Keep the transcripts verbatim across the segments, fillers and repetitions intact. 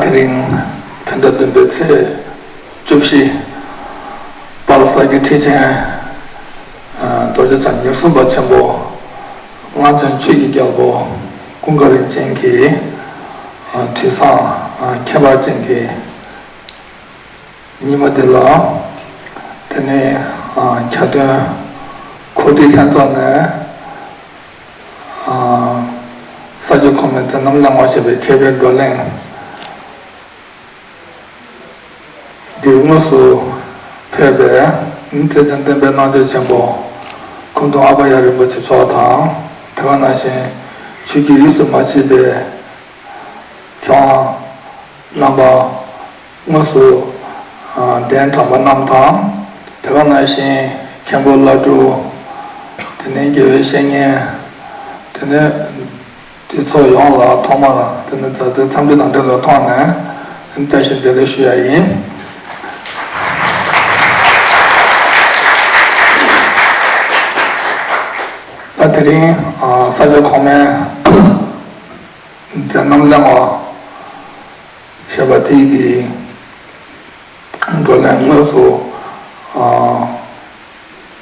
དེ་རིང་བོད་ཟླ་བདུན་པའི་ཚེས་བཅུ་བཞི། དཔལ་ས་སྐྱ་ཁྲི་ཆེན་རྡོ་རྗེ་འཆང་ཉེར་གསུམ་པ་ཆེན་པོ་སྔགས་འཆང་ཆོས་ཀྱི་རྒྱལ་པོ་ཀུན་དགའ་རིན་ཆེན་གྱི་དུས་བཟང་ཁྱད་པར་ཅན་གྱི་ཉི་མ་འདི་ལ། དེ་ནས་ཨ་གྱ་སྟོན་གོ་སྒྲིག་ལྷན་ཚོགས་ནས་ཨ་ས་སྐྱ་གོང་མའི་མཛད་རྣམ་གླེང་བ་ཞེས་པའི་མཁས་པའི་བགྲོ་གླེང་འདིར་དངོས་སུ་ཕེབས་པའི་ཚེ་བརྟན་བསྟན་པའི་གནང་བྱ་ཆེན་པོ་སྐུ་མདུན་ཨ་པ་ཡ་རིན་པོ་ཆེ་མཆོག་དང་། དེ་ག་ནང་བཞིན་ཆོས་བརྒྱུད་རིས་སུ་མ་ཆད་པའི་མཁས་དབང་རྣམ་པ་དངོས་སུ་གདན་དྲངས་པ་རྣམས་དང་། དེ་ག་ནང་བཞིན་མཁན་པོ་བླ་སྤྲུལ། དེ་ནས་དགེ་བའི་བཤེས་གཉེན། དེ་ནས་དེ་ཚོ་ཡོངས་ལ་ཐོག་མར་དེ་ནས་མཛའ་བརྩེའི་འཚམས་འདྲི་དང་འབྲེལ་བའི་ཐོག་ནས་བཀྲ་ཤིས་བདེ་ལེགས་ཞུ་ཡ་ཡིན། ད་དེ་རིང་ས་སྐྱ་གོང་མའི་མཛད་རྣམ་གླེང་བ་ཞེས་པ་དེ་གི་བགྲོ་གླེང་དངོས་སུ་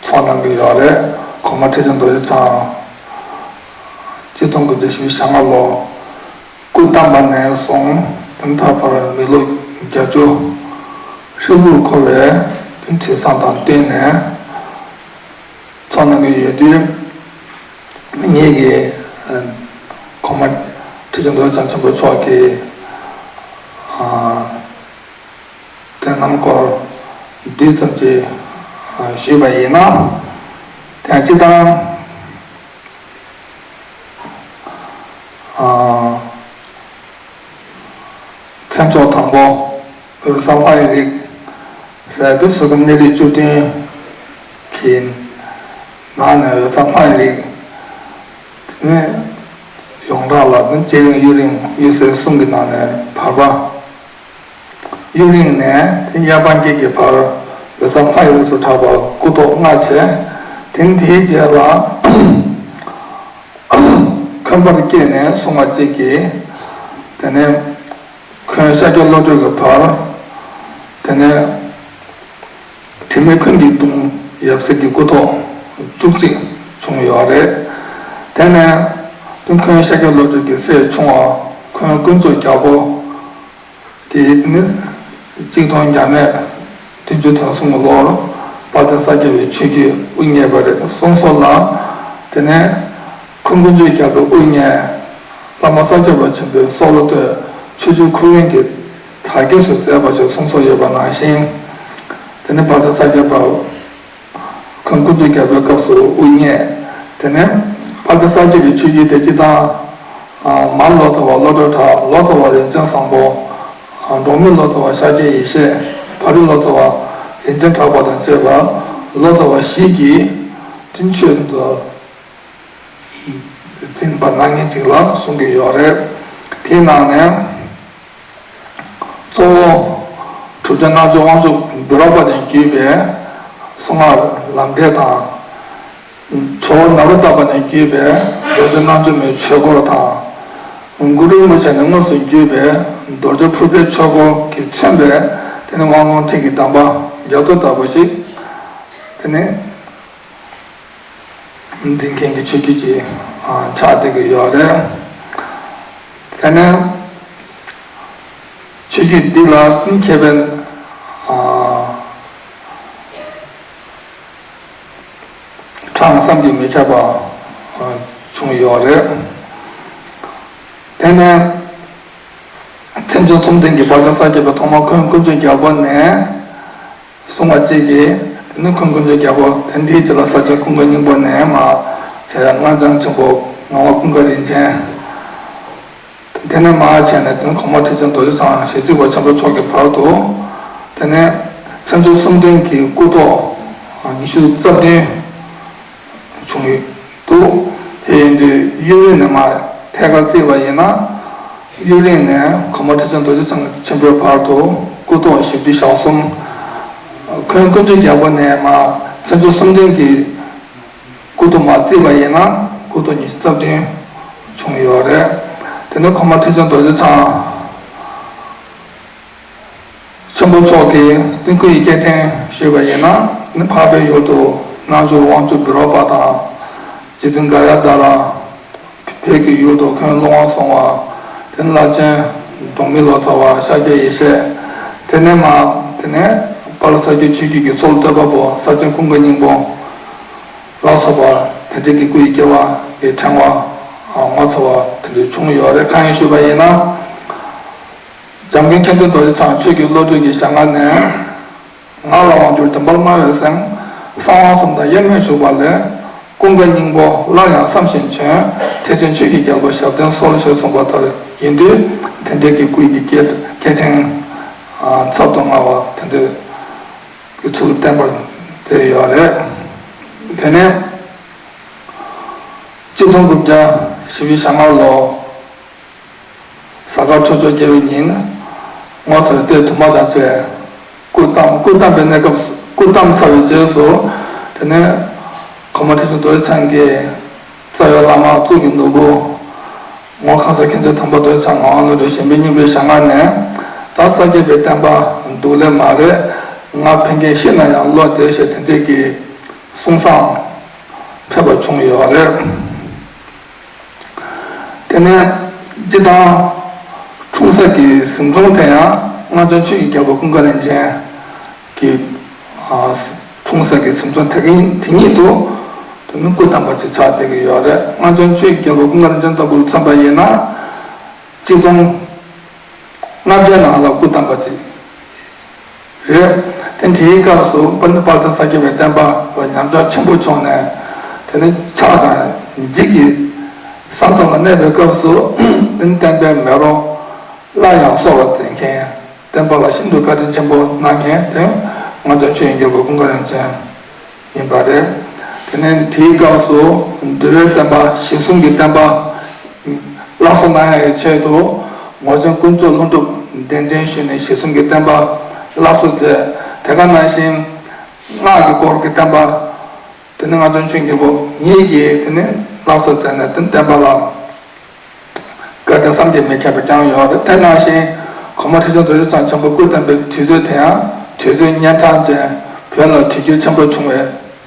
ཚོགས་གནང་གི་ཡོད་རེད། གོང་མ་ཁྲི་ཆེན་རྡོ་རྗེ་འཆང་གཅིག་སྟོང་དགུ་བརྒྱ་བཞི་བཅུ་ཞེ་ལྔ་ལོ་སྐུ་བལྟམས་པ་ནས་བཟུང་དེ་ད་བར་མི་ལོ་བརྒྱད་ཅུ་ཧྲིལ་པོར་འཁོར་བའི་དུས་བཟང་དང་བསྟུན་ནས། ཚོགས་གནང་གི་ཡོད་དུས། ངེད་ཀྱིས་གོང་མ་ཁྲི་ཆེན་རྡོ་རྗེ་འཆང་ཆེན་པོ་མཆོག་གི་མཛད་རྣམ་སྐོར་བསྡུས་ཙམ་ཅིག་ཞུས་པ་ཡིན་ན། དེ་ཡང་སྤྱིར་བཏང་། མཚན་མཆོག་དང་པོ་འོད་གསལ་ལྷ་ཡི་རིགས་ཟེར་དུས་གཟུགས་ཁམས་གནས་རིགས་བཅུ་བདུན་གྱི་ནང་ནས་འོད་གསལ་ལྷ་ཡི་རིགས་དེ་ནས་ཡོངས་གྲགས་ལ་ནི་སྤྱི་རིགས་ཡུལ་རིགས་འོད་གསལ་གསུམ་གྱི་ནང་ནས་བར་པ། ཡུལ་རིགས་ནས་དེ་དབྱར་དཔང་སྐྱེས་ཀྱི་བར་འོད་གསལ་ལྷ་ཡི་རིགས་སུ་གྲགས་པ་སྐུ་ཐོག་ལྔ་བྱས། དེ་ནས་དེའི་རྗེས་ལ། འཁོན་པར་སྐྱེས་ནས་གསུངས་པ་གཅིག་གིས། དེ་ནས་འཁོན་ཤཱཀྱ་བློ་གྲོས་ཀྱི་བར། དེ་ནས་དྲི་མེད་འཁོན་གྱིས་བརྡུངས་ཡབ་སྲས་ཀྱི་སྐུ་ཐོག་བཅུ་གཅིག་བྱུང་ཡོད་རེད། དེ་ནས་འཁོན་ཤཱཀྱ་བློ་གྲོས་ཀྱི་སྲས་ཆུང་བ་འཁོན་དཀོན་མཆོག་རྒྱལ་པོ། དེ་ནི་གཅིག་སྟོང་བརྒྱ་མེད་བདུན་ཅུ་དོན་གསུམ་ལོར་དཔལ་ལྡན་ས་སྐྱ་པའི་ཆོས་བརྒྱུད་དབུ་བརྙེས་པ་རེད་གསུངས་སོ་ལ། དེ་ནས་འཁོན་དཀོན་མཆོག་རྒྱལ་པོའི་དབུ་བརྙེས། བླ་མ་ས་སྐྱ་པ་ཆེན་པོའི་སྲོག་ལ་བསྟོད། ཆོས་བརྒྱུད་འཁོར་དབྱིངས་ཀྱི་དར་རྒྱས་སུ་མཛད་པ་ཞིག་གསུངས་སོ་ཡོད་པ་ནང་བཞིན། དེ་ནི་དཔལ་ལྡན་ས་སྐྱ་པ། འཁོན་དཀོན་མཆོག་རྒྱལ་པོའི་སྐབས་སུ་དབུ་བརྙེས། དེ་ནས་དཔལ་ལྡན་ས་སྐྱ་པའི་ཆོས་བརྒྱུད་དེ་སྤྱིར་བཏང་། མར་ལོ་ཙཱ་བ་བློ་གྲོས་གྲགས། ལོ་ཙཱ་བ་རིན་ཆེན་བཟང་པོ། འབྲོག་མི་ལོ་ཙཱ་བ་ཤཱཀྱའི་ཡེ་ཤེས། བར་རི་ལོ་ཙཱ་བ་རིན་ཆེན་གྲགས་པ་དང་བཅས་པ་ལོ་ཙཱ་བ་བཞི་གིས་དེ་ཆོས་འཛིན་པ་གནང་མཁན་ཅིག་ལ་གསུང་གི་ཡོད་རེད། དེའི་ནང་ནས། གཙོ་བོ་གྲུབ་ཆེན་རྣལ་འབྱོར་དབང་ཕྱུག་བི་རོ་པ་ནས་བརྒྱུད་པའི་གསུང་ངག་ལམ་འབྲས་དང་། ཇོ་བོ་ནཱ་རོ་ཏ་པ་ནས་བརྒྱུད་པའི་རྡོ་རྗེ་རྣལ་འབྱོར་མའི་ཆོས་སྐོར་དང་། གུ་རུ་རིན་པོ་ཆེ་ནས་དངོས་སུ་བརྒྱུད་པའི་རྡོ་རྗེ་ཕུར་པའི་ཆོས་སྐོར་གྱིས་མཚོན་པའི་དེ་ནི་དབང་ལུང་ཁྲིད་ཀྱི་གདམས་པ་རྒྱ་མཚོ་ལྟ་བུ་ཞིག་དེ་ནི། འཛིན་མཁན་གྱི་ཆོས་བརྒྱུད་ཅིག་ཆགས་བསྡད་ཀྱི་ཡོད་རེད། དེ་ནས་ཆོས་བརྒྱུད་འདི་ལ་ནི་མཁས་པའི་གྲངས་བསམ་གྱིས་མི་ཁྱབ་པ་བྱུང་ཡོད་རེད། དེ་ནས་མཚན་བྱུང་གསུམ་ལྡན་གྱི་དཔལ་ལྡན་ས་སྐྱ་པའི་ཐོག་མ་འཁོན་དཀོན་མཆོག་རྒྱལ་པོ་ནས། གསུང་བ་གཅིག་གིས་དེ་ནི་འཁོན་དཀོན་མཆོག་རྒྱལ་པོ། དེ་འདིའི་རྗེས་ལ་ས་སྐྱ་ཀུན་དགའ་སྙིང་པོ་ནས་མར་བྱས། སྔགས་འཆང་ཆེན་པོ་ངག་དབང་ཀུན་དགའ་རིན་ཆེན། དེ་ནས་མར་བྱས་ནས་དེ་ནི་གོང་མ་ཁྲི་ཆེན་རྡོ་རྗེ་འཆང་ཞལ་གཅིག་པ་ཆེན་པོ་མཆོག་གི་བར་དུ། དེ་ནས་མཚན་བྱུང་གསུམ་ལྡན་གྱི་སྐུ་ཐོག་ཉི་ཤུ་རྩ་བདུན་བྱུང་ཡོད་འདུག་དེ་ཡིན་དུས་ཡུན་རིང་ནས་མར་ཐད་ཀར་བརྩིས་པ་ཡིན་ན། ཡུན་རིང་ནས་གོང་མ་ཁྲི་ཆེན་རྡོ་རྗེ་འཆང་ཆེན་པོའི་བར་དུ་སྐུ་ཐོག་བཞི་བཅུ་ཞེ་གསུམ། འཁོན་དཀོན་མཆོག་རྒྱལ་པོ་ནས་མར་མཚན་བྱུང་གསུམ་ལྡན་གྱི་སྐུ་ཐོག་མར་བརྩིས་པ་ཡིན་ན་སྐུ་ཐོག་ཉི་ཤུ་རྩ་བདུན་བྱུང་ཡོད་རེད། དེ་ནས་གོང་མ་ཁྲི་ཆེན་རྡོ་རྗེ་འཆང་ ཆེན་པོ་མཆོག་གིས་སྐུ་ཡི་སྐྱེ་ཕྲེང་ཞུས་པ་ཡིན་ན། ནི་འཕགས་པའི་ཡུལ་དུ་རྣལ་འབྱོར་དབང་ཕྱུག་བི་རོ་པ་དང་། རྗེ་བཙུན་ག་ཡ་དྷ་ར། བོད་ཀྱི་ཡུལ་དུ་འཁོན་ཀླུ་དབང་བཟུང་བ། དེ་ནས་བླ་ཆེན་འབྲོག་མི་ལོ་ཙཱ་བ་ཤཱཀྱ་ཡེ་ཤེས། དེ་ནས་མ། དེ་ནས་དཔལ་ས་སྐྱའི་ཆོས་བརྒྱུད་ཀྱི་སྲོལ་གཏོད་པ་པོ་ས་ཆེན་ཀུན་དགའ་སྙིང་པོ། ལ་སོགས་པ་དེ་འདྲའི་གི་སྐུ་ཡི་སྐྱེ་བ་གི་ཕྲེང་བ་ངོ་མཚར་བ་དེ་འདྲ་བྱུང་ཡོད་རེད། གང་ཡིན་ཞུས་པ་ཡིན་ན། འཇམ་མགོན་མཁྱེན་བརྩེ་རྡོ་རྗེ་འཆང་ཆོས་ཀྱི་བློ་གྲོས་ཀྱི་ཞལ་སྔ་ནས། ངག་ལ་དབང་བསྒྱུར་འཇམ་དཔལ་སྨྲ་བའི་སེང་། གསང་བ་གསུམ་དང་དབྱེར་མེད་བཞུགས་པ་ལས། ཀུན་དགའ་སྙིང་པོ་སླར་ཡང་བསམ་བཞིན་བྱོན། ཐེག་ཆེན་ཆོས་ཀྱི་རྒྱལ་པོ་ཞབས་བརྟན་གསོལ། ཞེས་གསུངས་པ་ལྟར་ཡིན་དུས། དེ་འདྲའི་གི་སྐུ་ཡི་སྐྱེ་སྐྱེ་ཕྲེང་ཚབ་ཏུ་མངའ་བ་དེ་འདྲའི་གི་ཚུལ་བསྟན་པར་མཛད་ཡོད་རེད། དེ་ནས་གཅིག་སྟོང་དགུ་བརྒྱ་བཞི་བཅུ་ཞེ་ལྔ་ལོ། གཟའ་སྐར་འཕྲོད་སྦྱོར་དགེ་བའི་ཉིན། ངོ་མཚར་བའི་གཏེར་དུ་མ་དང་བཅས་སྐུ་བལྟམས། སྐུ་བལྟམས་པའི་གནས་སྐབས། སྐུ་བལྟམས་ཚར་བའི་རྗེས་སུ། དེ་ནས་གོང་མ་ཐེག་ཆེན་རྡོ་རྗེ་འཆང་གིས་རྩ་བའི་བླ་མ་གཙུག་གི་ནོར་བུ། ངོར་ཁང་གསར་མཁན་ཆེན་དམ་པ་རྡོ་རྗེ་འཆང་ངག་དབང་བློ་གྲོས་གཞན་ཕན་སྙིང་པོའི་ཞལ་སྔ་ནས། ད་ས་སྐྱ་པའི་བསྟན་པ་སྡུག་ལེགས་མ་རེད། ང་ཕན་མཁན་ཤི་ན་ཡང་བློ་བདེ་ཞེས་དེ་འདྲའི་གི་གསུང་བསམ་ཕེབས་པ་བྱུང་ཡོད་རེད། དེ་ནས་སྤྱི་བཏང་འཁྲུངས་ས་གི་གཟིམ་ཆུང་དེ་ཡང་སྔགས་འཆང་ཆོས་ཀྱི་རྒྱལ་པོ་ཀུན་དགའ་རིན་ཆེན་གྱི་འཁྲུངས་ས་གི་གཟིམ་ཆུང་དེ་གི་དེ་ཉིད་དུ་དེ་ནི་སྐུ་བལྟམས་པ་ཅིག་ཆགས་བསྡད་ཀྱི་ཡོད་རེད། སྔགས་འཆང་ཆོས་ཀྱི་རྒྱལ་པོ་ཀུན་དགའ་རིན་ཆེན་ལྟ་བུར་མཚོན་པ་ཡིན་ན། གཅིག་སྟོང་ལྔ་བརྒྱ་ནང་ལ་སྐུ་བལྟམས་པ་ཅིག་རེད། དེ་དེའི་སྐབས་སུ་དཔལ་ལྡན་དཔལ་ལྡན་ས་སྐྱ་པའི་བསྟན་པ་ལ་ཉམས་ཆག་ཆེན་པོ་བྱུང་ནས། དེ་ནི་ཕྱག་དང་ལྗིད་ཀྱི་ས་མཚམས་ལ་གནས་པའི་སྐབས་སུ། དེ་ནི་བསྟན་པའི་མེ་རོ་སླར་ཡང་གསོ་བར་མཛད་མཁན། བསྟན་པ་ལ་ཤིན་ཏུ་བཀའ་དྲིན་ཆེན་པོ་གནང་མཁན་དེ་སྔགས་འཆང་ཆོས་ཀྱི་རྒྱལ་པོ་ཀུན་དགའ་རིན་ཆེན་ཡིན་པ་རེད། དེ་ནས་དེའི་སྐབས་སུ་འདུལ་བའི་བསྟན་པ། ཞི་གསུམ་གྱི་བསྟན་པ་སླར་གསོ་གནང་ཡག་གི་ཆེད་དུ། ངོར་ཆེན་དཀོན་མཆོག་ཀླུ་སྒྲུབ་གདན་འདྲེན་ཞུས་ནས་ཞི་གསུམ་གྱི་བསྟན་པ་སླར་གསོ་མཛད། དེ་ག་ནང་བཞིན་སྔགས་ཀྱི་སྐོར་གྱི་བསྟན་པ། དེ་ནི་སྔགས་འཆང་ཆོས་ཀྱི་རྒྱལ་པོ་ཉིད་ཀྱིས་དེ་ནི་སླར་གསོ་མཛད་ནས། དེ་ནི་བསྟན་པ་ལ་བཀའ་དྲིན་བསམ་གྱིས་མི་ཁྱབ་པ་བསྐྱངས་ཡོད་རེད། དེ་ནང་བཞིན་གོང་མ་ཐེག་ཆེན་རྡོ་རྗེ་འཆང་ཆེན་པོ་སྐུ་བལྟམས་པའི་དུས་ཚོད་དེ་ཡང་དུས་ཚོད་གཉན་འཕྲང་ཅན། བོད་ལ་དུས་འགྱུར་ཆེན་པོ་བྱུང་བའི་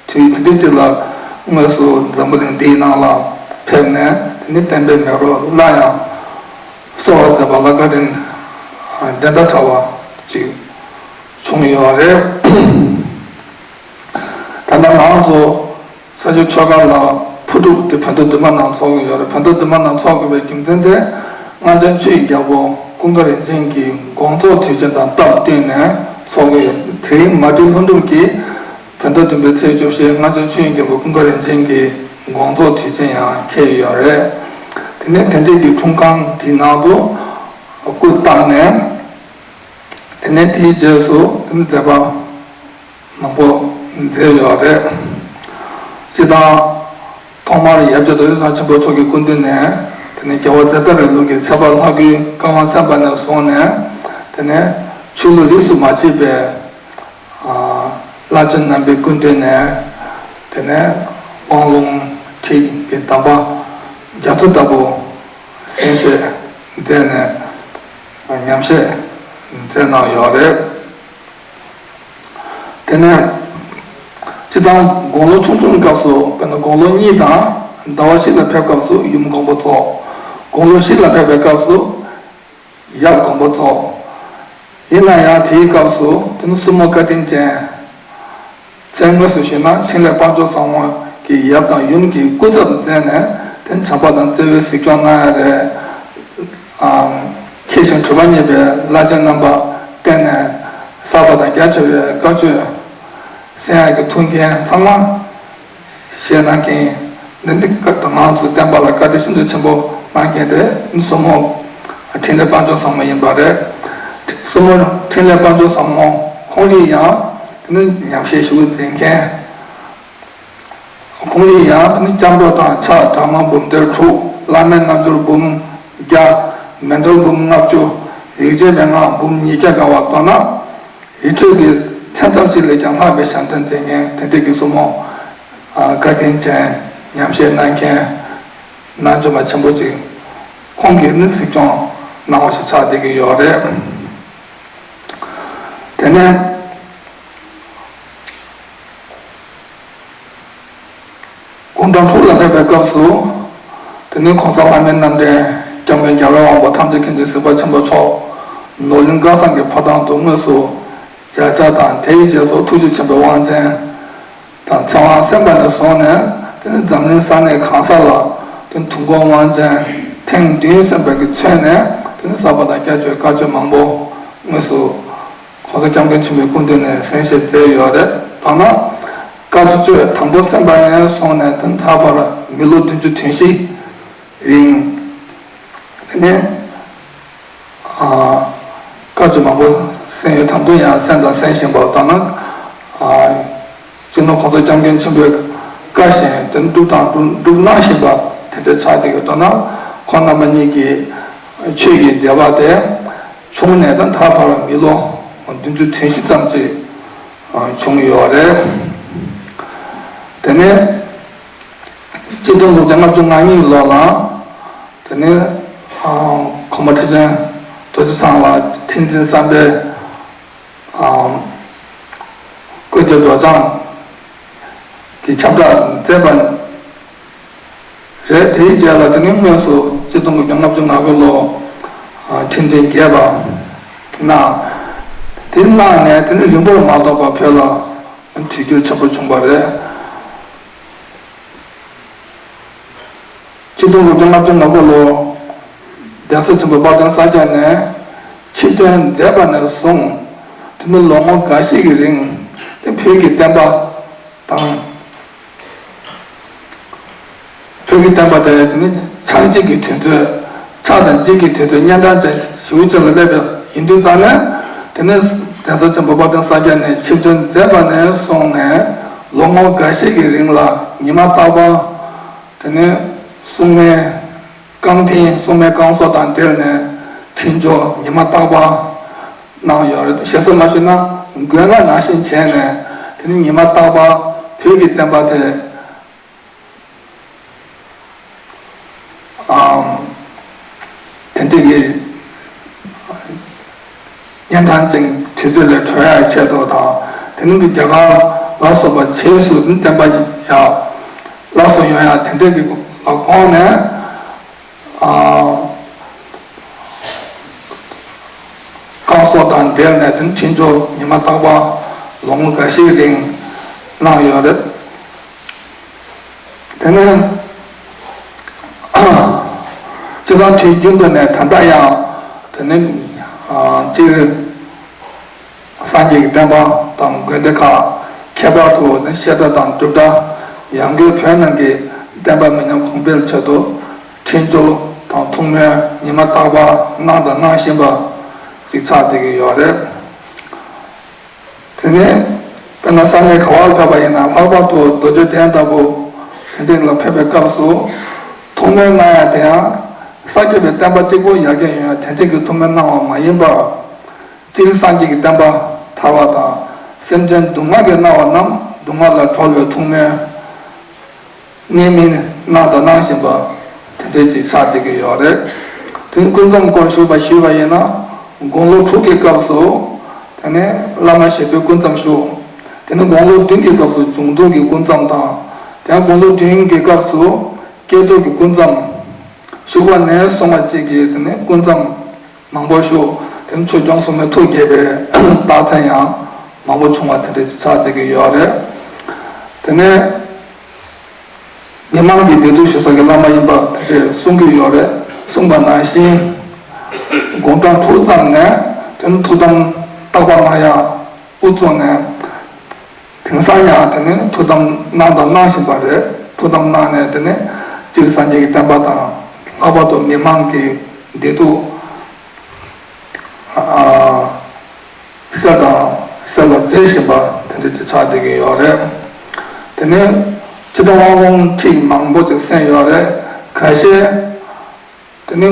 དུས་དེ་འདྲ་ཅིག་ལ། དངོས་སུ་འཛམ་བུ་གླིང་འདིའི་ནང་ལ་ཕེབས་ནས། དེ་ནི་བསྟན་པའི་མེ་རོ་སླར་ཡང་གསོ་བར་མཛད་པ་ལ་བཀའ་དྲིན་འགྲན་ཟླ་བྲལ་བ་ཅིག་བྱུང་ཡོད་རེད། ད་ལྟ་ང་ཚོ་ས་སྐྱ་ཆོས་སྒར་ལ་ཕུར་སྒྲུབ་དེ་བོད་ཟླ་བདུན་པ་ནང་འཚོགས་ཀྱི་ཡོད་རེད། བོད་ཟླ་བདུན་པ་ནང་འཚོགས་དགོས་པའི་རྒྱུ་མཚན་དེ། སྔགས་འཆང་ཆོས་ཀྱི་རྒྱལ་པོ་ཀུན་དགའ་རིན་ཆེན་གྱི་དགོངས་རྫོགས་དུས་ཆེན་དང་སྟབས་བསྟུན་ནས་འཚོགས་ཀྱི་ཡོད། དེ་རིང་མ་སྒྲོལ་ལྷུན་གྲུབ་ཀྱིས་བོད་ཟླ་བདུན་པའི་ཚེས་བཅུ་བཞི་སྔགས་འཆང་ཆོས་ཀྱི་རྒྱལ་པོ་ཀུན་དགའ་རིན་ཆེན་གྱི་དགོངས་རྫོགས་དུས་ཆེན་ཡང་འཁེལ་ཡོད་རེད། དེ་ནས་དེ་འདྲའི་གི་འཁྲུངས་ཁང་དེའི་ནང་དུ་སྐུ་བལྟམས་ནས། དེ་ནས་དེའི་རྗེས་སུ་དེ་ནི་མཛད་པ་མང་པོ་མཛད་ཡོད་རེད། སྤྱིར་བཏང་ཐོག་མར་ཡབ་རྗེ་རྡོ་རྗེ་འཆང་ཆེན་པོ་མཆོག་གི་སྐུ་མདུན་ནས། དེ་ནས་རྒྱལ་བ་ཙནྡྲ་རི་ལུགས་ཀྱི་ཚེ་དཔག་ལྷ་སྐུའི་བཀའ་དབང་གསན་པ་ནས་བཟུང་ནས། དེ་ནས་ཆོས་ལུགས་རིས་སུ་མ་ཆད་པའི་བླ་ཆེན་རྣམ་པའི་སྐུ་མདུན་ནས། དེ་ནས་དབང་ལུང་ཁྲིད་ཀྱི་གདམས་པ་རྒྱ་མཚོ་ལྟ་བུ་གསན་བཞེས་མཛད་ནས་ཉམས་བཞེས་མཛད་གནང་ཡོད་རེད། དེ་ནས་སྤྱིར་བཏང་དགུང་ལོ་ཆུང་ཆུང་སྐབས་སུ། དཔེར་ན་དགུང་ལོ་གཉིས་དང་ཟླ་བ་བཞི་ལ་ཕེབས་སྐབས་སུ་ཡུམ་དགོངས་པ་རྫོགས། དགུང་ལོ་བཞི་ལ་ཕེབས་པའི་སྐབས་སུ་ཡབ་དགོངས་པ་རྫོགས། ཡིན་ན་ཡང་དེའི་སྐབས་སུ་དེ་ནི་སྲུ་མོ་བཀའ་དྲིན་ཅན། མཚན་དངོས་སུ་ཞུས་ན་འཕྲིན་ལས་དཔལ་འབྱོར་བཟང་མོ་གིས་ཡབ་དང་ཡུམ་གྱི་སྐུ་ཚབ་མཛད་ནས། དེ་ནི་བྱམས་པ་དང་བརྩེ་བའི་གཟིགས་སྐྱོང་གནང་ཡ་རེད། ཨམ། མཁས་ཤིང་གྲུབ་པ་བརྙེས་པའི་བླ་ཆེན་རྣམ་པ་བསྟེན་ནས། གསར་པ་དང་རྒྱ་ཆེ་བའི་བཀའ་ཆོས་གསན་ཡག་གི་ཐུགས་འགན་ཚང་མ་བཞེས་གནང་མཁན། འདི་འདི་ང་ཚོ་བསྟན་པ་ལ་བཀའ་དྲིན་ཤིན་ཏུ་ཆེན་པོ་གནང་མཁན་དེ་སྲུ་མོ་འཕྲིན་ལས་དཔལ་འབྱོར་བཟང་མོ་ཡིན་པ་རེད། སྲུ་མོ་འཕྲིན་ལས་དཔལ་འབྱོར་བཟང་མོ་ཁོང་རང་ཡང་དེ་ནི་ཉམས་བཞེས་ཞུ་མཛད་མཁན། ཁོང་རང་ཡང་དེ་ནི་སྐྱབས་འགྲོ་དང་ཕྱག་བྲག་དམར་འབུམ་སྡེ་དྲུག་བླ་མའི་རྣལ་འབྱོར་འབུམ་བརྒྱ། མཎྜལ་འབུམ་ལྔ་བཅུ། རིག་བྱེད་མན་ངག་འབུམ་ཉིས་བརྒྱ་ག་བ་མདོར་ན། རི་ཁྲོད་ཀྱི་མཚན་ཙམ་ཞིག་ལས་ཀྱང་ལྷག་པའི་ཞལ་འདོན་མཛད་མཁན་དེ་འདྲ་གི་སྲུ་མོ། ཨ། བཀའ་དྲིན་ཅན། ཉམས་བཞེས་གནང་མཁན། རྣལ་འབྱོར་པ་ཆེན་པོ་ཅིག་ཁོང་གིས་ནི་གཟིགས་སྐྱོང་གནང་བ་ཞིག་ཆགས་བསྡད་ཀྱི་ཡོད་རེད། དེ་ནས་དགུང་གྲངས་དྲུག་ལ་ཕེབས་པའི་སྐབས་སུ། དེ་ནས་གོང་ས་ལྷ་མིའི་རྣམ་འདྲེན་སྐྱབས་མགོན་རྒྱལ་བའི་དབང་པོ་ཐམས་ཅད་མཁྱེན་ཅིང་གཟིགས་པ་ཆེན་པོ་མཆོག་ནོར་གླིང་སྐལ་བཟང་གི་ཕོ་བྲང་དུ་དངོས་སུ་མཇལ་བཅར་དང་། དེའི་རྗེས་སུ་ཐུགས་རྗེ་ཆེན་པོའི་དབང་ཆེན་དང་ཚེ་དབང་སེམས་དཔའ་ནས་བཟུང་ནས། དེ་ནི་འཛམ་གླིང་ས་གནས་གང་ས་ལ་དེ་ནི་དུས་འཁོར་དབང་ཆེན་ཐེངས་བདུན་ཟིན་པ་གི་མཚོན་ནས། དེ་ནི་གསར་པ་དང་བསྐྱར་བཅོས་བཀའ་ཆོས་མང་པོ་དངོས་སུ་གོང་ས་སྐྱབས་མགོན་ཆེན་པོའི་སྐུ་མདུན་ནས་གསན་བཞེས་མཛད་ཡོད་རེད། མདོར་ན་བཀའ་ཆོས་དང་པོ་ཟིན་པ་ནས་བཟུང་ནས་དེ་ནི་ད་བར་མི་ལོ་བདུན་ཅུ་དོན་བཞི་རིང་། དེ་ནས་ཨ་བཀའ་ཆོས་མང་པོ་གསན་ཡོད། ད་དུང་ཡང་གསན་དང་གསན་བཞིན་པ། མདོར་ན་ཨ་སྤྱི་ནོར་གོང་ས་སྐྱབས་མགོན་ཆེན་པོའི་བཀའ་བཞིན་དེ་སྒྲུབ་དང་སྒྲུབ་སྒྲུབ་གནང་བཞིན་པ་དེ་འདྲ་ཆགས་བསྡད་ཡོད། མདོར་ན་ཁོང་རྣམ་པ་གཉིས་ཀྱི་ཆོས་ཀྱི་འབྲེལ་བ་དེ་བྱུང་ནས་ད་ད་བར་མི་ལོ་བདུན་ཅུ་དོན་བཞི་ཙམ་ཅིག་བྱུང་ཡོད་རེད། དེ་ནས་ཆིག་སྟོང་དགུ་བརྒྱ་ལྔ་བཅུ་ང་གཉིས་ལོ་ལ། དེ་ནས་ཨ་གོང་མ་ཁྲི་ཆེན་རྡོ་རྗེ་འཆང་ལ་ཁྲི་འཛིན་བསམ་འཕེལ་ཨ་བཀོད་རྒྱ་སྒྲོལ་ལྗང་གི་ཁྱབ་བསྒྲགས་མཛད་པ་རེད། དེའི་རྗེས་ལ་དེ་ནས་དངོས་སུ་ཆིག་སྟོང་དགུ་བརྒྱ་ལྔ་བཅུ་ང་དགུ་ལོ་ཨ་ཁྲི་འཛིན་བརྒྱད་པ་གནང་། དེ་གནང་ནས་དེ་ནས་རིང་པོར་མ་ཐོགས་པར་བོད་ལ་དུས་འགྱུར་ཆེན་པོ་བྱུང་བ་རེད། ཆིག་སྟོང་དགུ་བརྒྱ་ལྔ་བཅུ་ང་དགུ་ལོ་གདན་ས་ཆེན་པོ་དཔལ་ལྡན་ས་སྐྱ་ནས་ཆིབས་ཐོན་མཛད་པ་ནས་བཟུང་། དེ་ནི་ལོ་ངོ་འགའ་ཤས་ཀྱི་རིང་དེ་བོད་ཀྱི་བསྟན་པ་དང་། བོད་ཀྱི་བསྟན་པ་དེ་ནི་ཆགས་འཇིག་གི་དུས་ཚོད། ཆགས་དང་འཇིག་གི་དུས་ཚོད་གཉན་འཕྲང་ཅན་ཞེ་པོ་ཅིག་ལ་སླེབས་པ་ཡིན་དུས་ཙང་ནས། དེ་ནི་གདན་ས་ཆེན་པོ་དཔལ་ལྡན་ས་སྐྱ་ནས་ཆིབས་ཐོན་མཛད་པ་ནས་བཟུང་ནས་ལོ་ངོ་འགའ་ཤས་ཀྱི་རིང་ལ་ཉི་མ་རྟག་པར། དེ་ནས་སྲུང་མའི་རྐང་འཐེན། སྲུང་མའི་བསྐང་གསོ་དང་འབྲེལ་ནས་འཕྲིན་བཅོལ་ཉི་མ་རྟག་པར་གནང་ཡོད་རེད། ཞེ་ས་མ་ཞུས་ན་མགོན་ལགས་ནང་བཞིན་བྱས་ནས། དེ་ནི་ཉི་མ་རྟག་པར་བོད་ཀྱི་བསྟན་པ་དེ། ཨམ། དེ་འདྲ་གི་གཉན་འཕྲང་ཅན་དུས་ཚོད་ལས་གྲོལ་ཡག་ཆེད་དུ་དང་། དེ་ནི་རྒྱ་གར་ལ་སོགས་པ་བྱེས་སུ་བསྟན་པ་ཡང་སླར་གསོ་ཡོང་ཡག་དེ་འདྲ་གི་ལ་དགོངས་ནས། ཨ། བསྐང་གསོ་དང་འབྲེལ་ནས་དེ་འཕྲིན་བཅོལ་ཉི་མ་རྟག་པར་ལོ་ངོ་འགའ་ཤས་རིང་གནང་ཡོད་རེད། དེ་ནས་སྤྱིར་བཏང་དུས་རྒྱུན་དུ་ནས་ད་ལྟ་ཡང་དེ་ནི་ཨ་སྤྱིར། སངས་རྒྱས་ཀྱི་བསྟན་པ་དང་དགོན་སྡེ་ཁག་ཁྱད་པར་དུ་ནི་བཤད་གྲྭ་དང་སྒྲུབ་གྲྭ། ཡང་སྒོས་བོད་ནང་གི་བསྟན་པ་མི་ཉམས་གོང་འཕེལ་ཆེད་དུ་འཕྲིན་བཅོལ་དང་ཐུགས་སྨོན་ཉི་མ་རྟག་པར་གནང་དང་གནང་བཞིན་པ་ཅིག་ཆགས་བསྡད་ཀྱི་ཡོད་རེད། དེ་ནས་དཔེར་ན་ས་གནས་ག་བར་ཕེབས་པ་ཡིན་ན་ལྷག་པར་དུ་རྡོ་རྗེ་གདན་ལྟ་བུ་དེ་འདྲ་ལ་ཕེབས་པའི་སྐབས་སུ་ཐུགས་སྨོན་གནང་ཡ་དེ་ཡང་སངས་རྒྱས་པའི་བསྟན་པ་གཅིག་པོ་ཡར་རྒྱས་ཡོང་ཡ་དེ་འདྲ་གི་ཐུགས་སྨོན་གནང་བ་མ་ཡིན་པར། སྤྱིར་སངས་རྒྱས་ཀྱི་བསྟན་པ་དར་བ་དང་། སེམས་ཅན་སྡུག་བསྔལ་གྱིས་མནར་བ་རྣམས་སྡུག་བསྔལ་ལས་གྲོལ་བའི་ཐུགས་སྨོན་གནད་སྨིན་གནང་དང་གནང་བཞིན་པ་དེ་འདྲ་ཅིག་ཆགས་བསྡད་ཀྱི་ཡོད་རེད། དེ་ནི་སྐུ་མཚམས་སྐོར་ཞུས་པ་ཞུས་པ་ཡིན་ན། དགུང་ལོ་དྲུག་གི་སྐབས་སུ་དེ་ནི་བླ་མ་ཞི་ཁྲོའི་སྐུ་མཚམས་བཞུགས། དེ་ནི་དགུང་ལོ་བདུན་གྱི་སྐབས་སུ་འབྱུང་འདུལ་གྱི་སྐུ་མཚམས་དང་། དེ་ནི་དགུང་ལོ་བདུན་གྱི་སྐབས་སུ་ཀྱེ་རྡོར་གྱི་སྐུ་མཚམས་བཞུགས་པ་ནས་བཟུང་བ་བཅས་ཀྱི་དེ་ནི་སྐུ་མཚམས་མང་པོ་བཞུགས། དེ་ནི་ཆོས་སྐྱོང་སྲུང་མའི་ཐུགས་དགྱེས་པའི་རྟགས་མཚན་ཡང་མང་པོ་བྱུང་བ་དེ་འདྲ་ཆགས་བསྡད་ཀྱི་ཡོད་རེད། དེ་ནས་མི་མང་གི་བདེ་སྡུག་ཞུ་ས་གི་བླ་མ་ཡིན་པ་དེ་འདྲས་གསུང་གི་ཡོད་རེད། གསུངས་པ་ནང་བཞིན་དགུང་གྲངས་དྲུག་ཙམ་ནས་དེ་ནི་ཐུགས་དམ་རྟག་པར་གནང་ཡག་དབུ་བཙུགས་ནས། དེང་སང་ཡང་དེ་ནི་ཐུགས་དམ་གནང་དང་གནང་བཞིན་པ་རེད། ཐུགས་དམ་གནང་ནས་དེ་ནི་སྤྱིར་སངས་རྒྱས་ཀྱི་བསྟན་པ་དང་། ལྷག་པར་དུ་མི་མང་གི་བདེ་སྡུག་ཨ་སེལ་དང་སེལ་བར་མཛད་བཞིན་པ་དེ་འདྲ་ཅིག་ཆགས་བསྡད་ཀྱི་ཡོད་རེད། དེ་ནི་སྤྱིར་བཏང་དབང་ལུང་ཁྲིད་མང་པོ་ཅིག་གསན་ཡོད་རེད། ཁ་ཤས། དེ་ནི་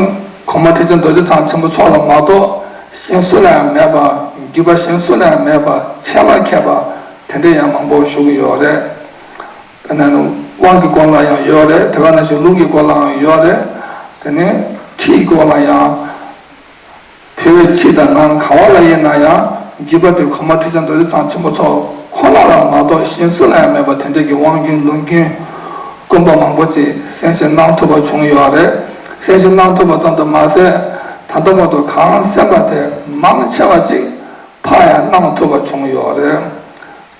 གོང་མ་ཁྲི་ཆེན་རྡོ་རྗེ་འཆང་ཆེན་པོ་མཆོག་ལ་མ་གཏོགས་གཞན་སུ་ལ་ཡང་མེད་པ། བརྒྱུད་པ་གཞན་སུ་ལ་ཡང་མེད་པ། ཆེད་ལ་མཁས་པ་དེ་འདྲ་ཡང་མང་པོ་བཞུགས་ཀྱི་ཡོད་རེད། དཔེར་ན་དབང་གི་སྐོར་ལ་ཡང་ཡོད་རེད། དེ་ག་ནང་བཞིན་ལུང་གི་སྐོར་ལའང་ཡོད་རེད། དེ་ནས་ཁྲིད་སྐོར་ལ་ཡང་བོད་ཕྱི་དང་ནང་ག་བ་ལ་ཡིན་ན་ཡང་ བརྒྱུད་པ་དེ་གོང་མ་ཁྲི་བྱང་རྡོ་རྗེ་འཆང་ཆེན་པོ་མཆོག་ཁོ་ན་ལ་མ་གཏོགས་གཞན་སུ་ལ་ཡང་མེད་པ་དེ་འདྲ་གི་དབང་རྒྱུན་ལུང་རྒྱུན་དཀོན་པོ་མང་པོ་ཅིག་གསན་བཞེས་གནང་ཐུབ་པ་བྱུང་ཡོད་རེད། གསན་བཞེས་གནང་ཐུབ་པ་ཙམ་དུ་མ་ཟད། ད་ལྟ་བར་དུ་གང་གསན་པ་དེ་མང་ཆེ་བ་ཅིག་ཕར་ཡང་གནང་ཐུབ་པ་བྱུང་ཡོད་རེད།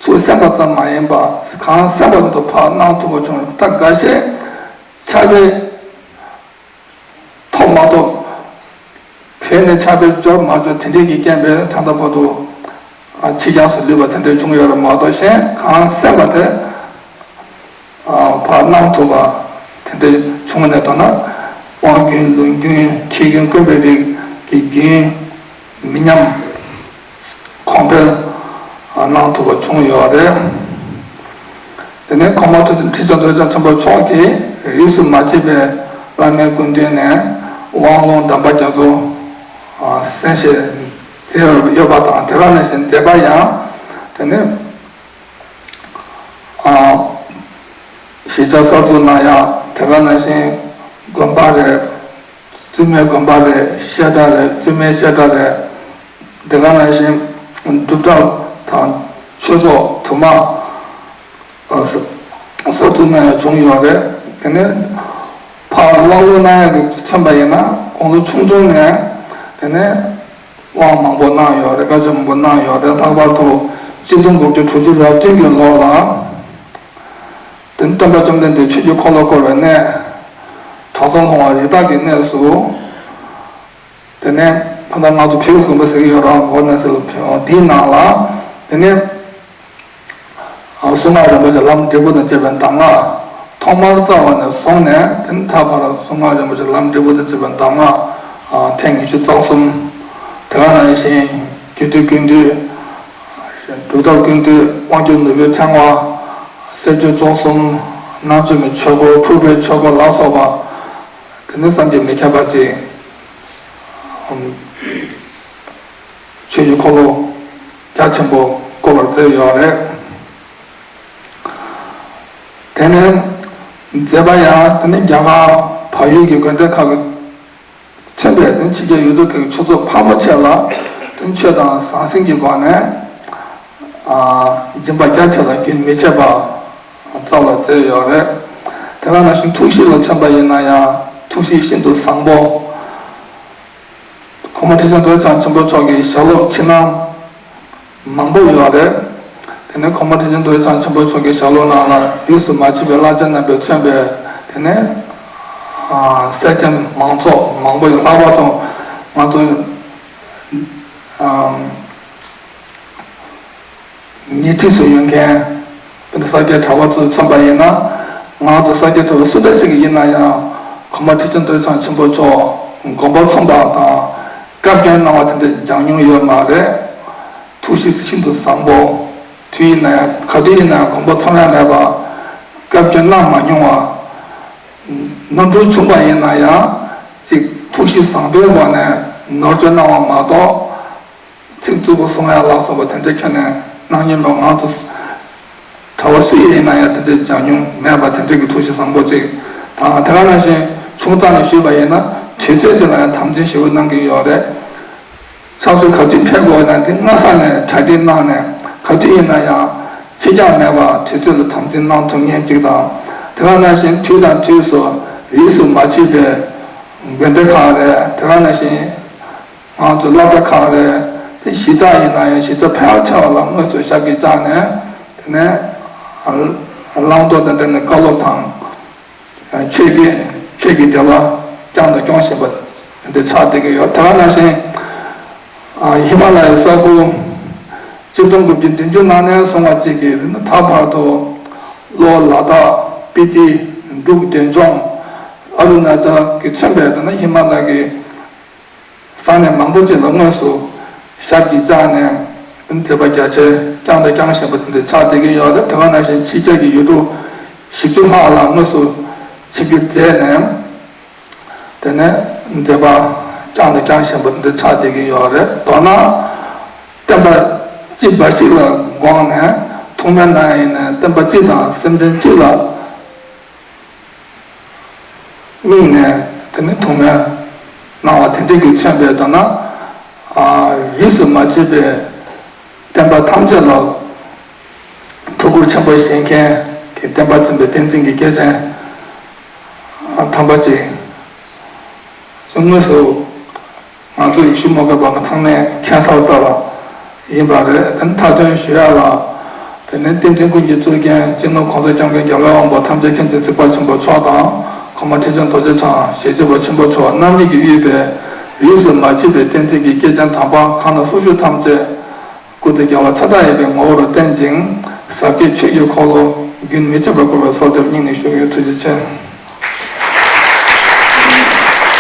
ཚུར་གསན་པ་ཙམ་མ་ཡིན་པ། གང་གསན་པ་དེ་ཚོ་ཕར་གནང་ཐུབ་པ་བྱུང་ཡོད། ད་འགའ་ཤས་ཕྱག་དཔེ་ཐོབ་མ་ཐོབ། བོད་ནས་ཕྱག་དཔེ་འབྱོར་མ་འབྱོར་དེ་འདྲས་ཀྱི་རྐྱེན་པས་ད་ལྟ་བར་དུ་ཕྱི་རྒྱལ་སུ་ལུས་པ་དེ་འདྲས་བྱུང་ཡོད་རེད་མ་གཏོགས། གཞན་གང་གསན་པ་དེ་ཕར་གནང་ཐུབ་པ་དེ་འདྲས་བྱུང་ནས། མདོར་ན་དབང་རྒྱུན་ལུང་རྒྱུན་ཁྲིད་རྒྱུན་དཀོན་པའི་རིགས་ཀྱི་རྒྱུན་མི་ཉམས་གོང་འཕེལ་གནང་ཐུབ་པ་བྱུང་ཡོད་རེད། དེ་ནས་གོང་མ་ཁྲི་བྱང་རྡོ་རྗེ་འཆང་ཆེན་པོ་མཆོག་གིས་རིས་སུ་མ་ཆད་པའི་བླ་མའི་སྐུ་མདུན་ནས་དབང་ལུང་གདམས་པ་རྒྱ་མཚོ་གསན་བཞེས་མཛད་ཡོད་པ་དང་། དེ་ག་ནང་བཞིན་མཛད་པ་ཡང་དེ་ནས་གཞིས་ཆགས་གསར་འཛུགས་གནང་ཡག། དེ་ག་ནང་བཞིན་དགོན་པ་རེད། བཙུན་མའི་དགོན་པ་རེད། བཤད་གྲྭ་རེད། བཙུན་མའི་བཤད་གྲྭ་རེད། དེ་ག་ནང་བཞིན་སྒྲུབ་གྲྭ་དང་ཆོས་ཚོགས་དུ་མ་གསར་འཛུགས་གནང་ཡག་བྱུང་ཡོད་རེད། དེ་ནས་ཕར་དབང་ལུང་གནང་ཡག་གི་མཚོན་པ་ཡིན་ན། དགུང་ལོ་ཆུང་ཆུང་ནས་དེ་ནས་དབང་མང་པོ་གནང་ཡོད་རེད། བཀའ་ཆོས་མང་པོ་གནང་ཡོད་རེད། ལྷག་པར་དུ་གཅིག་སྟོང་དགུ་བརྒྱ་དྲུག་ཅུ་རེ་བདུན་གྱི་ལོ་ལ། དེ་ནས་སྟོན་པ་བཅོམ་ལྡན་འདས་ཆོས་ཀྱི་འཁོར་ལོ་བསྐོར་བའི་གནས། དྲང་སྲོང་ལྷུང་བ་རི་དྭགས་ཀྱི་གནས་སུ། དེ་ནས་ད་ལྟ་ང་ཚོ་བོད་ཀྱི་དགོན་པ་ཟེར་གྱི་ཡོད་རེད། ཝཱ་ར་ཎ་སི་ལ། འདིའི་ནང་ལ་དེ་ནས་གསུང་ངག་རིན་པོ་ཆེ་ལམ་འབྲས་བུ་དང་བཅས་པའི་གདམས་ངག་ཐོག་མར་བསྩལ་བ་ནས་བཟུང་ནས། དེ་ནས་ད་བར་གསུང་ངག་རིན་པོ་ཆེ་ལམ་འབྲས་བུ་དང་བཅས་པའི་གདམས་ངག་ཐེངས་ཉི་ཤུ་རྩ་གསུམ། དེ་ག་ནང་བཞིན་རྒྱུད་སྡེ་ཀུན་བཏུས། སྒྲུབ་ཐབས་ཀུན་བཏུས། དབང་སྒྱུར་ནོར་བུའི་ཕྲེང་བ། གསེར་ཆོས་བཅུ་གསུམ། རྣལ་འབྱོར་མའི་ཆོས་འཁོར། ཕུར་པའི་ཆོས་འཁོར་ལ་སོགས་པ། དེ་ནས་བསམ་གྱིས་མི་ཁྱབ་པ་ཅིག་ཆོས་ཀྱི་འཁོར་ལོ་རྒྱ་ཆེན་པོ་བསྐོར་བར་མཛད་ཡོད་རེད། དེ་ནས་མཛད་པ་ཡང་དེ་ནས་རྒྱ་གར་བལ་ཡུལ་གྱི་དགོན་སྡེ་ཁག་གི་མཚོན་པའི་དེ་ནས་ཕྱི་རྒྱལ་ཡུལ་གྲུ་ཁག་གི་ཆོས་ཚོགས་འཕགས་མ་ཆེ་ལ་དེ་ནས་ཆོས་དང་ཟང་ཟིང་གི་སྒོ་ནས་སྦྱིན་པ་རྒྱ་ཆེ་ལ་རྒྱུན་མི་ཆད་པ་བསྩལ་བ་མཛད་ཡོད་རེད། དེ་ག་ནང་བཞིན་ཐུགས་གཤིས་ལ་མཚོན་པ་ཡིན་ན་ཡང་ཐུགས་གཤིས་ཤིན་ཏུ་བཟང་པོ། གོང་མ་ཁྲི་བྱང་རྡོ་རྗེ་འཆང་ཆེན་པོ་མཆོག་གི་ཞལ་སློབ་ཕྱི་ནང་མང་པོ་ཡོད་རེད། དེ་ནས་གོང་མ་ཁྲི་བྱང་རྡོ་རྗེ་འཆང་ཆེན་པོ་མཆོག་གི་ཞལ་སློབ་ནང་ལ་རིས་སུ་མ་ཆད་པའི་བླ་ཆེན་རྣམ་པས་མཚོན་པའི་དེ་ནས་གསེར་སྐྱེམས་མང་ཚོགས་མང་པོ་ཡོད། ལྷག་པར་དུ་ང་ཚོ་ཉེ་འཁྲིས་སུ་ཡོད་མཁན་དཔེར་ན་ས་སྐྱའི་གྲྭ་པ་ཚོ་མཚོན་པ་ཡིན་ན། ང་ཚོ་ས་སྐྱའི་གྲྭ་པ་སུ་འདྲ་ཅིག་ཡིན་ན་ཡང་། གོང་མ་ཁྲི་བྱང་རྡོ་རྗེ་འཆང་ཆེན་པོ་མཆོག་དགོངས་པ་མཚོན་པ་དང་བཀའ་བཀྱོན་གནང་བ་དེ་འདྲ་སྦྱངས་མྱོང་ཡོད་མ་རེད། ཐུགས་གཤིས་ཤིན་ཏུ་བཟང་པོ། དུས་ཡིན་ན་ཡང་ག་དུས་ཡིན་ན་ཡང་དགོངས་པ་མཚོན་ཡ་མེད་པ། བཀའ་བཀྱོན་གནང་མ་མྱོང་བ། ནོར་འཁྲུལ་བྱུང་བ་ཡིན་ན་ཡང་ཅིག་ཐུགས་གཤིས་བཟང་པོའི་སྒོ་ནས་ནོར་བཅོས་གནང་བ་མ་གཏོགས། ཚིག་རྩུབ་པོ་གསུང་ཡ་ལ་སོགས་པ་དེ་འདྲ་ཁྱོན་ནས་གནང་མྱོང་མེད། ང་ཚོ་གྲྭ་པ་སུ་ཡིན་ན་ཡང་དེ་འདྲའི་སྦྱངས་མྱོང་མེད་པ་དེ་འདྲ་གི་ཐུགས་གཤིས་བཟང་པོ་ཅིག་དང་། དེ་ག་ནང་བཞིན་ཆུང་ཙག་ནས་ཞུས་པ་ཡིན་ན། དུས་ཚོད་དེ་ལ་ཡང་དམ་འཛིན་ཞེ་པོ་གནང་གི་ཡོད་རེད། ཕྱག་མཛོད་ག་དུས་ཕེབས་དགོས་ན་དེ་སྔ་ས་ནས་གྲ་སྒྲིག་གནང་ནས། ག་དུས་ཡིན་ན་ཡང་ཕྱི་འགྱངས་མེད་པར་དུས་ཚོད་ལ་དམ་འཛིན་གནང་ཐུབ་མཁན་ཅིག་དང་། དེ་ག་ནང་བཞིན་དུས་དང་དུས་སུ་རིས་སུ་མ་ཆད་པའི་དགོན་སྡེ་ཁག་རེད། དེ་ག་ནང་བཞིན་ང་ཚོ་སློབ་གྲྭ་ཁག་རེད། དེ་གཞིས་ཆགས་ཡིན་ན་ཡང་གཞིས་ཆགས་ཕལ་ཆེ་བ་ལ་དངོས་སུ་ཞབས་ཀྱིས་བཅགས་ནས། དེ་ནས་བླང་དོར་དང་འབྲེལ་ནས་བཀའ་སློབ་དང་ཆོས་ཀྱི་ཆོས་ཀྱི་འབྲེལ་བ་བསྐྱངས་དང་སྐྱོང་བཞིན་པ་དེ་འདྲ་ཆགས་བསྡད་ཀྱི་ཡོད། དེ་ག་ནང་བཞིན་ཧི་མ་ལ་ཡའི་ས་ཁུལ་གཅིག་སྟོང་དགུ་བརྒྱ་བདུན་ཅུ་ནང་ནས་བཟུང་བ་གཅིག་གིས་ད་བར་དུ་ལྷོ་ལ་དྭགས། སྤི་ཏི། འབྲུག་འབྲས་ལྗོངས། ཨ་རུ་ན་ཅལ་གྱིས་མཚོན་པའི་དེ་ན་ཧི་མ་ལ་གི་ས་གནས་མང་པོ་ཅིག་ལ་དངོས་སུ་ཞབས་ཀྱིས་བཅགས་ནས་མཛད་པ་རྒྱ་ཆེ་བསྐྱངས་དང་བསྐྱང་བཞིན་པ་དེ་འདྲ་ཆགས་བསྡད་ཀྱི་ཡོད་རེད། དེ་ག་ནང་བཞིན་ཕྱི་རྒྱལ་གྱི་ཡུལ་གྲུ་བཞི་བཅུ་ལྷག་ལ་དངོས་སུ་ཆིབས་བསྒྱུར་མཛད་ནས། དེ་ནས་མཛད་པ་བསྐྱངས་དང་བསྐྱང་བཞིན་པ་དེ་འདྲ་ཆགས་བསྡད་ཀྱི་ཡོད་རེད། མདོར་ན་བསྟན་པ་གཅིག་འབའ་ཞིག་ལ་དགོངས་ནས་ཐུགས་སྨོན་གནང་ཡ་ཡིན་ན། བསྟན་པ་གཅིག་དང་སེམས་ཅན་གཅིག་ལ་དམིགས་ནས་དེ་ནས་ཐུགས་སྨོན་གནང་བ་དེ་འདྲ་གིས་མཚོན་པའི་དོན་ན། ཨ། རིས་སུ་མ་ཆད་པའི་ བསྟན་པ་ཐམས་ཅད་ལ་ཐུགས་ཁུར་ཆེན་པོ་བཞེས་མཁན་གྱི་བསྟན་པ་འཛིན་པའི་བསྟན་འཛིན་གྱི་སྐྱེས་ཆེན་དམ་པ་ཅིག་དངོས་སུ་ང་ཚོ་ཡེ་ཤུ་མོ་ག་པ་ང་ཚང་མས་མཁྱེན་གསལ་ལྟར་ཡིན་པ་རེད། དེ་ནི་མཐའ་དོན་ཞུ་ཡག་ལ། དེ་ནི་བསྟན་འཛིན་ཀུན་གྱི་གཙུག་རྒྱན་སྤྱི་ནོར་༸གོང་ས་༸སྐྱབས་མགོན་རྒྱལ་བའི་དབང་པོ་ཐམས་ཅད་མཁྱེན་ཅིང་གཟིགས་པ་ཆེན་པོ་མཆོག་དང་། གོང་མ་ཁྲི་བྱང་རྡོ་རྗེ་འཆང་ཞལ་གཅིག་པ་ཆེན་པོ་མཆོག་རྣམ་གཉིས་ཀྱིས་དབུས་པའི་རིས་སུ་མ་ཆད་པའི་བསྟན་འཛིན་གྱི་སྐྱེས་ཆེན་དམ་པ་གང་ན་སུ་བཞུགས་ཐམས་ཅད་སྐུ་ཚེ་རྒྱལ་བ་ཚེ་མཐའ་ཡས་པའི་ངོ་བོར་བརྟན་ཅིང་ཟབ་རྒྱས་ཆོས་ཀྱི་འཁོར་ལོ་རྒྱུན་མི་ཆད་པར་བསྐོར་བའི་གསོལ་འདེབས་སྙིང་ནས་ཞུ་ཡོད། ཐུགས་རྗེ་ཆེ།